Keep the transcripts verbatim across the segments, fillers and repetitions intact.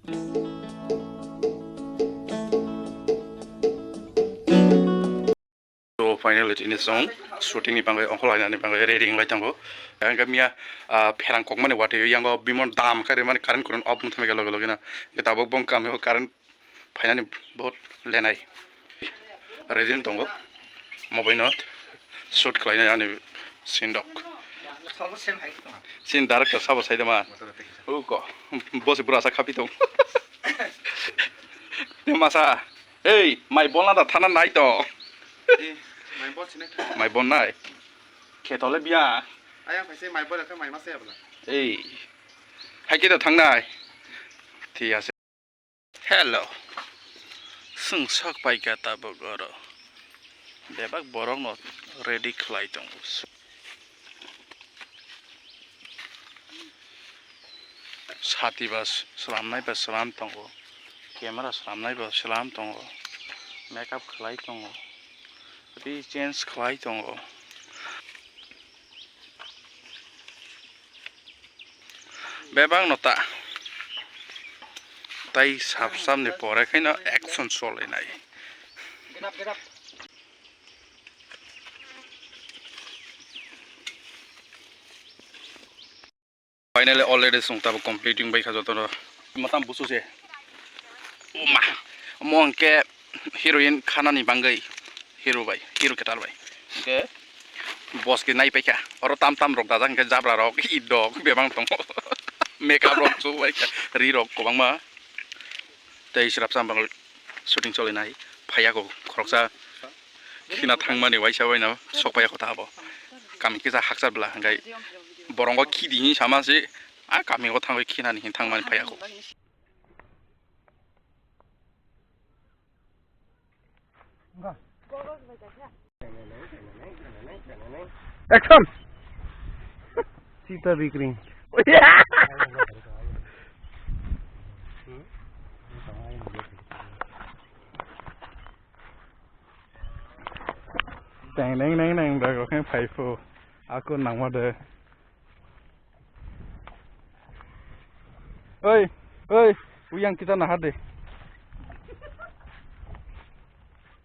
So finally tini chwng shooting ni bagwi ongkhorlainani bagwi ready wnglai tongo. Hwnkhe miya, ah, pherang kokmani watwi yango bimon dam khe rimani current kurun off wngthaimani loge loge no. Hwnkhe tabuk bong kamio current phainani bahut lenai. Ready wng tongo. Mobile no shoot khlainai ani scene rok. Scene director sabo saidama. Uko. Bosi bura sa khapi tong. Te masa. Ei, mai bolna da thana nai to. Eh, mai bol sini. Mai bon nai. Khetole biya. Ayang paise mai bol khe mai masa ya bla. Ei. Hai khe da thangnai. Thik ase. Hello. Chwng sok paikha tabuk oro. Bebak borokno ready khlai tongo. Sati ba slamnai ba slam tongo. Camera slamnai ba slam tongo. Makeup khlai tongo. Ri change khlai tongo. Bebak no ta. Tai sap sap ni pore khaino action solinai. Finally, already chwng tabuk completing bai kha jotono. Matam busu se. Oma. Omo hwnkhe heroine khanani bagwi hero bai, hero kwtal bai. Hwnkhe boss khe nai paikha. Oro tam tam rok dajak hwnkhe jabra rok, it rok bebak tongo. Makeup rok chu bai kha, ri rok kwbangma. Tei srapsa bang shooting cholinai phaiya ko khoroksa. Khina thangmani waisa waino sok phaiya ko ta abo. Kami kisa hakchar bla hwnkhe borongo khidi hinwi sama se, a kami o thangwi khinani hin thangmani phaiya ko. Action! Sita bikring. Teng neng neng neng, bego khe phai phu. Aku nangma de. Oi, oi, uyang kita nahar de.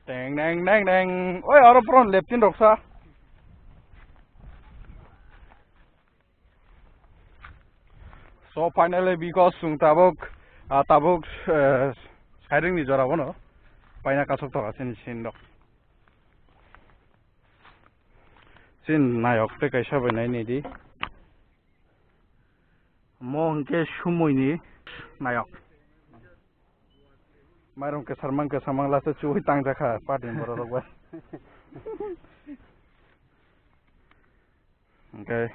Teng neng neng neng. Oi, aro pron leptin roksa. So finally, because chwng tabuk, ah, tabuk, eh, sairing ni jora bono paina kasuk tora chini sin rok. Chini nayok tei kaisa bai nai nai di. Mo hwnkhe sumui ni nayok. Mairum kwsar mang kwsa mang lasa chuwi tang jakha party ni borok rok bai. Hwnkhe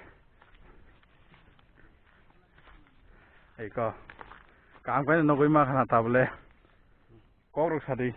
eko kaham khe nugwi ma khana tabule. Kok rok sadi.